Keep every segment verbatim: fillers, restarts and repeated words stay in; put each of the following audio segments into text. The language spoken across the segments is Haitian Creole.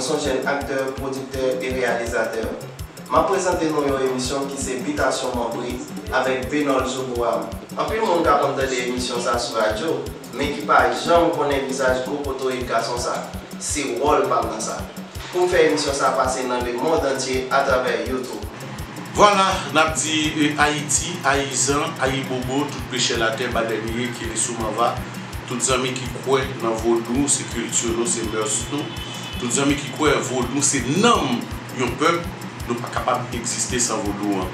Mwen se yon jèn aktè, pwodiktè e reyalizatè. M ap prezante nou yon emisyon ki se Bitasyon Manbre avèk Benol Joboam. Anpil moun ka konn tande emisyon sa sou radyo, men ki pa janm konnen vizaj gwo kokoye gason sa. Se wòl pa m nan sa. Pou m fè emisyon sa pase nan lemonn antye atravè YouTube. Vwala, n ap di, e, Ayiti, Ayizan, Ayibobo, tout pechè latè, Badèmiye, Keleso, Manva, tout zanmi ki kwè nan vodou, se kilti nou, se mœurs nou, tout zanmi ki kwè vodou se nanm yon pèp, nou pa kapab egziste san vodou an.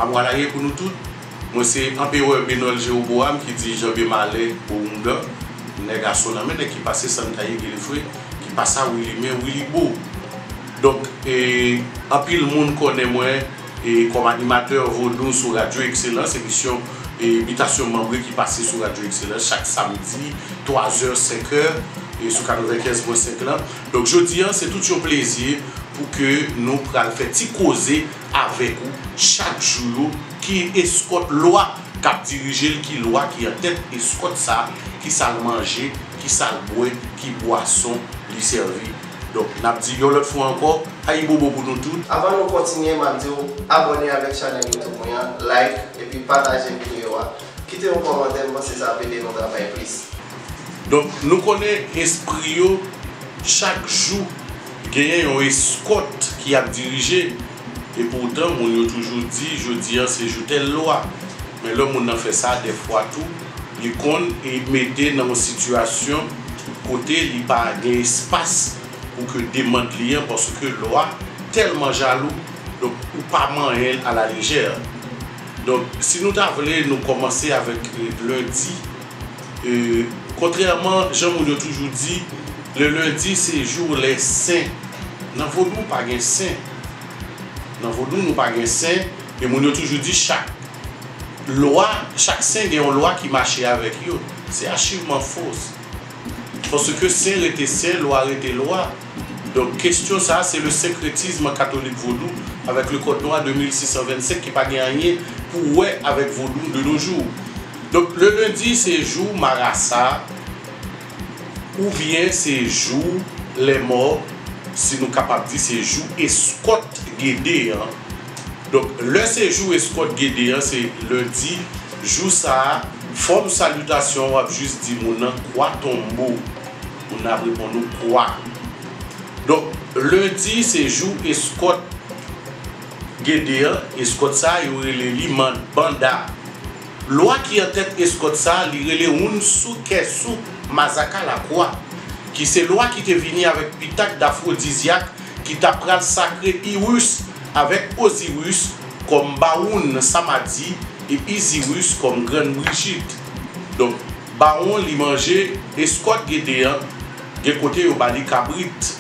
Amwalaye pou nou tout. Mwen se Anperè Benol Jewoboam ki dirijan Bemalè, Bowoungan, nèg a Sonanmen, nèg ki pase Santaye, Gelefre, ki pase a Wilimen, Wilibo. Donk, e, anpil moun konnen mwen, e, kòm animatè vodou sou Radyo Excellence, emisyon, e, Bitasyon Manbre ki pase sou Radyo Excellence chak samdi, twazè, senkè, e, sou katrevenkenz pwen senk lan. Donk, jodi a, se tout yon plezi pou ke nou pral fè ti koze avèk ou chak jou yo, ki eskòt lwa k ap dirije l, ki lwa ki an tèt eskòt sa, ki sa l manje, ki sa l bwè, ki bwason li sèvi. Donk, n ap di yon lòt fwa ankò, ayibobo pou nou tout. Avan nou kontinye, m ap di w abòne avèk chanèl YouTube mwen an, like, epi pataje videyo a. Kite yon kòmantè, m panse sa ap ede nou travay plis. Donk, nou konnen espri yo, chak jou, genyen yon eskòt ki ap dirije. E poutan, moun yo toujou di, jodi a se jou tèl lwa. Men lè moun nan fè sa, dèfwa tou, li konn e mete nan yon sitiyasyon kote li pa gen espas pou ke demann li an, paske lwa tèlman jalou, donk ou pa manyen l alalejè. Donk, si nou ta vle, nou kòmanse avèk, e, lendi. E, kontrèman jan moun yo toujou di, le lundi se jour les saints. Nan vodou, pa gen sen. Nan vodou, nou pa gen sen. E moun yo toujou di chak lwa, chak sen gen yon lwa ki mache avèk yo. Se achivman fo. Paske sen rete sen, lwa rete lwa. Donk, kesyon sa a, se le syncrétisme catholique vodou avec le code noir de mil sis san vennsenk ki pa gen anyen pou wè avèk vodou de nos jours. Donk, le lundi, se jou marasa, oubyen se jou lèmò, si nou kapab di, se jou eskòt Gede an. Donk, lè se jou eskòt Gede an, se lendi, jou sa a, fòm salitasyon, w ap jis di moun nan, "Kwa tonbo?" Moun nan ap reponn ou, "Kwa." Donk, lendi, se jou eskòt Gede an, eskòt sa a, yo rele li man-, banda. Lwa ki an tèt eskòt sa a, li rele Wunsu Kesu Mazaka Lakwa, ki se lwa ki te vini avèk pitak dafwodizyak ki ta pral sakre Iris avèk Oziris kòm Bawon Samadi e Iziris kòm Grann Brijit. Donk, Bawon li manje eskòt Gede an, gen kote yo ba li kabrit,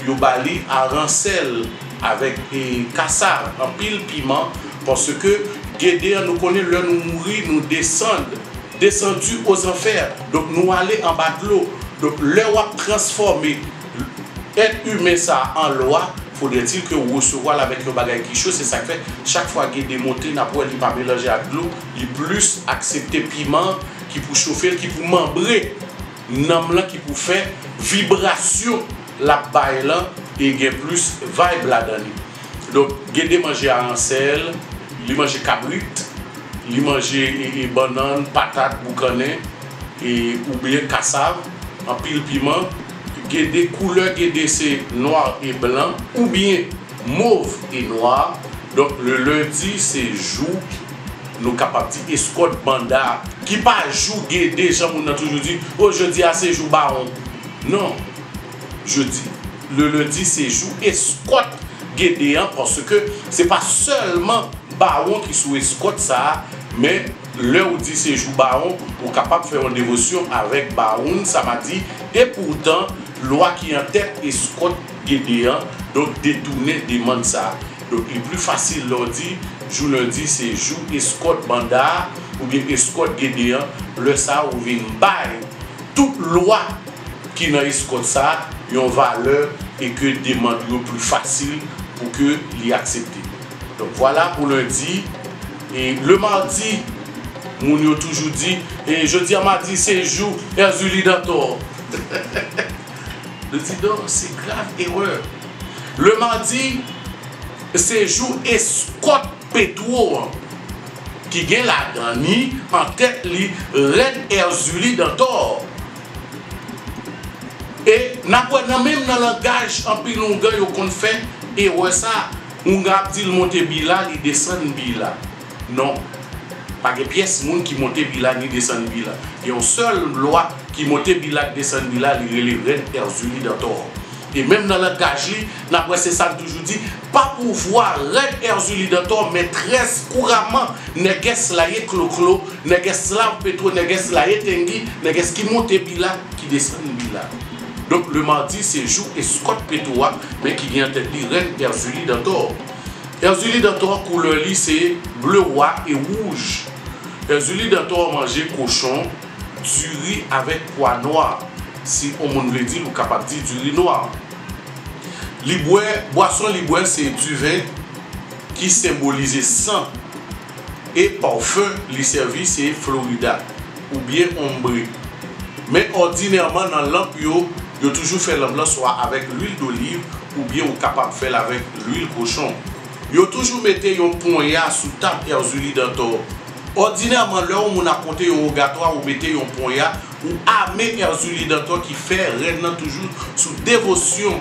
yo ba li aransèl avèk, e, kasav, anpil piman, paske Gede an, nou konnen lè nou mouri, nou desann, descendu aux enfers. Donk, nou ale anba dlo. Donk, lè w ap transfòme èt imen sa a an lwa, fodrètil ke w resevwa l avèk yon bagay ki cho. Se sa k fè, chak fwa Gede monte, n ap wè li pa melanje ak dlo, li plis aksepte piman ki pou chofe l, ki pou manbre nanm lan, ki pou fè vibrasyon l ap bay lan e gen plis vibe ladan li. Donk, Gede manje aransèl, li manje kabrit, li manje, e, e, bannann, patat, boukannen, e, oubyen kasav, anpil piman. Gede, koulè Gede se nwa e blan, oubyen mov e nwa. Donk, le lendi se jou, nou kapab di, eskòt banda, ki pa jou Gede, jan moun nan toujou di, "O, jodi a se jou bawon." Non. Jodi, le lendi, se jou eskòt Gede an, paske se pa sèlman bawon ki sou eskòt sa a, men lè ou di se jou bawon, ou kapab fè yon devosyon avèk Bawon Samadi, e poutan, lwa ki an tèt eskòt Gede an, donk, detounen demann sa a. Donk, li pli fasil lè w di jou lendi se jou eskòt banda a, oubyen eskòt Gede an, lè sa a ou vin bay tout lwa ki nan eskòt sa a yon valè e ke demann yo pli fasil pou ke li aksepte. Donk, vwala pou lendi. E le madi, moun yo toujou di, e jodi a madi, se jou Èzili Dantò. Prezidan, se grav erè. Le mardi, se jou eskòt Petwo an, ki gen ladan li, an tèt li, Rèd Èzili Dantor. E n ap wè nan menm nan langaj anpil oungan yo konn fè erè sa, oungan ap di l monte bila, li desann bila. Non. Pa gen pyès moun ki monte bila ni desann bila. Gen yon sèl lwa ki monte bila k desann bila, li rele Rèd Èzili Dantor. E menm nan langaj li, n ap wè se sa l toujou di, pa pouvwa Rèd Èzili Dantor, mètrès kouraman, nègès la ye kloklo, nègès la Petwo, nègès la ye tengi, nègès ki monte bila, ki desann bila. Donk, le mardi, se jou eskòt Petwo a, men ki gen an tèt li Rèd Èzili Dantor. Èzili Dantor, koulè li se ble wa e wouj. Èzili Dantor manje kochon, diri avèk pwa nwa. Si yon moun vle di l, ou kapab di diri nwa. Li bwè, bwason li bwè se diven ki senbolize san. E pafen li sèvi se Florida oubyen onbre. Men òdinèman nan lanp yo, yo toujou fè lanp lan swa avèk lwil doliv oubyen ou kapab fè l avèk lwil kochon. Yo toujou mete yon ponya sou tab Èzili Dantor. Òdinèman, lè yon moun ap monte yon wogatwa, ou mete yon ponya, ou ame Èzili Dantor ki fè rèn nan toujou sou devosyon.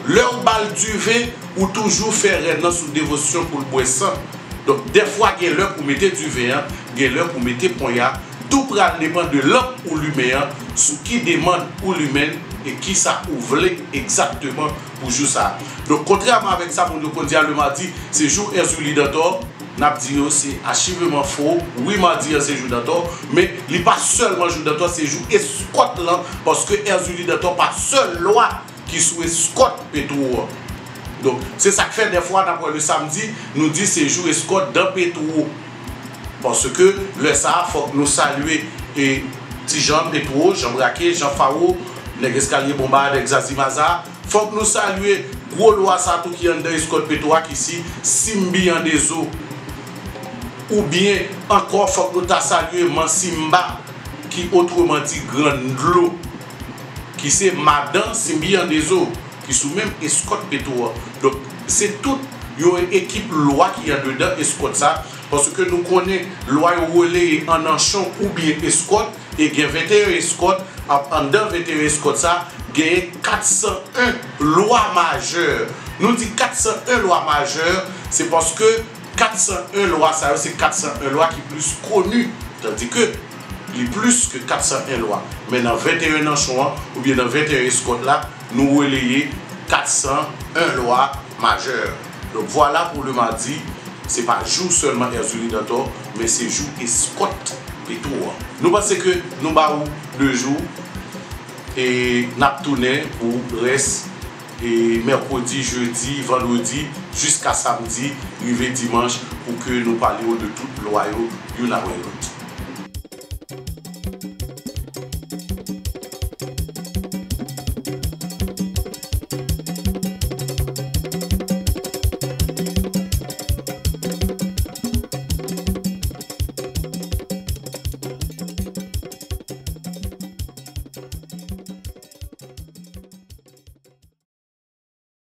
Lè ou ba l diven, ou toujou fè rèn nan sou devosyon pou l bwè san. Donk, dèfwa gen lè pou mete diven an, gen lè pou mete ponya, tou pral depann de lanp ou limen an, sou ki demann ou limen l e kisa ou vle egzakteman pou jou sa a. Donk, kontrèman avèk sa moun yo konn di a, le mardi, se jou Èzili Dantor, n ap di yo se achiveman fo. Wi, mardi an se jou Dantor, men li pa sèlman jou Dantor, se jou eskòt lan, paske Èzili Dantor pa sèl lwa ki sou eskòt Petwo an. Donk, se sa k fè dèfwa n ap wè le samdi, nou di se jou eskòt dan Petwo. Paske lè sa a, fòk nou salye e Ti Jan Petwo, Jan Brake, Jan Fawo, nèg Eskalye Bonba, nèg Zazi Maza. Fòk nou salye gwo lwa sa tou ki anndan eskòt Petwo a ki si Simbi Andezo. Oubyen ankò, fòk nou ta salye Man Simba, ki otreman di Grann Dlo, ki se madan Simbi Andezo, ki sou menm eskòt Petwo a. Donk, se tout yon ekip lwa ki andedan eskòt sa, paske nou konnen lwa yo releye an nanchon oubyen eskòt, e gen venteyen eskòt, ap anndan venteyen eskòt sa, genyen katsan en lwa majè. Nou di katsan en lwa majè, se paske katsan en lwa sa yo, se katsan en lwa ki plis koni, tandike li plis ke katsan en lwa. Men nan venteyen nanchon an, oubyen nan venteyen eskòt la, nou releye katsan en lwa majè. Donk, vwala pou le mardi, se pa jou sèlman Èzili Dantor, men se jou eskòt Petwo an. Nou panse ke nou ba ou de jou, e n ap tounen pou rès e mèkredi, jedi, vandredi, jiska samdi, rive dimanch, pou ke nou pale w de tout lwa yo, youn apre lòt.